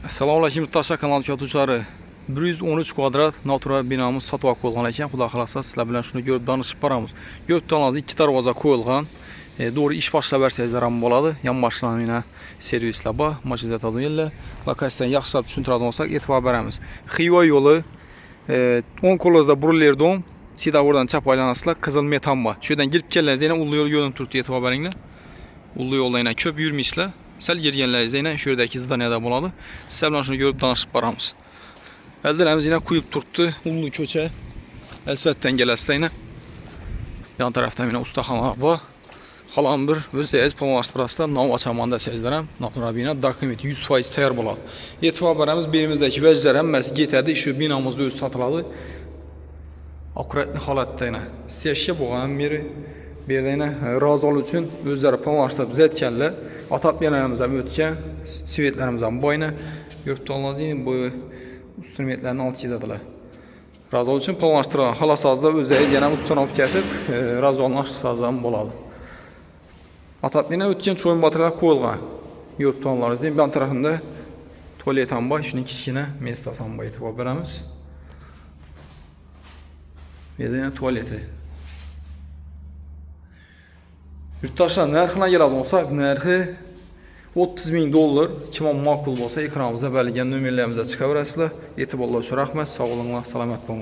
Assalomu alaykum, Yurtdoshlar kanal kuzatuvchilari. 113 kvadrat natural binamiz sotib qo'yilgan ekan. Xudo xohlasa, sizlar bilan shuni ko'rib danishib boramiz. Ko'rib turganingiz ikki darvoza qo'yilgan. Doğru iş başlab versangizlar ham bo'ladi. Yan başdan yine servislar bor, mashina yerlar. Lokatsiyani yaxshilab tushuntiradigan bo'lsak, e'tibor beramiz. Xiva yo'li o'ng qo'lingizda burilir dom, Sidavordan chap aylanasizlar, qizil metan bor. Shu yerdan kirib kelganingizda yana ulli yo'l ko'rinib turibdi, e'tibor beringlar. Ulli yo'lda yana ko'p yurmaysizlar. Sal yurganlaringizda yana shu yerdagi зданияda bo'ladi. Sizlar bilan shuni ko'rib tanishib boramiz. Eldiramiz yine quyib turibdi. Ulli ko'cha. Asfaltdan kelasizlar yine. Yan tarafdan yine ustaxonalar bor. Xolam bir o'zingiz planlashtirasizlar, nom ochaman desangizlar ham natural bino dokument 100% tayyor bo'ladi. E'tibor beramiz, berimizdagi vajlar hammasi ketadi, shu binomizda o'zi sotiladi. Аккуратный holatda yana. Стяжка bo'lgan beri bu yerda yana rozi uchun o'zlari planlashtirib tuzatganlar. Отопления larimiz ham o'tgan, свет larimiz ham bor yana. Ko'rib turganingizdek bu instrumentlarni olib ketadilar. Razol uchun planlashtirilgan. Xohlasangizlar o'zingiz yana установка etib, razolni ochsangiz ham bo'ladi. Отопление o'tgan cho'yin botirlar qo'yilgan. Ko'rib turganlaringizdek bu tarafında tualet ham bor, shuning kichkina место si ham bor, e'tibor beramiz. Bu yerda yana tualeti. Yurtdoshlar, narxina keladigan bo'lsak, narxi 30 ming dollar. Kim ma'qul bo'lsa, ekranimizda berilgan nomerlarimizga chiqaverasizlar. E'tiborlar uchun rahmat. Sog' bo'linglar, salomat bo'linglar.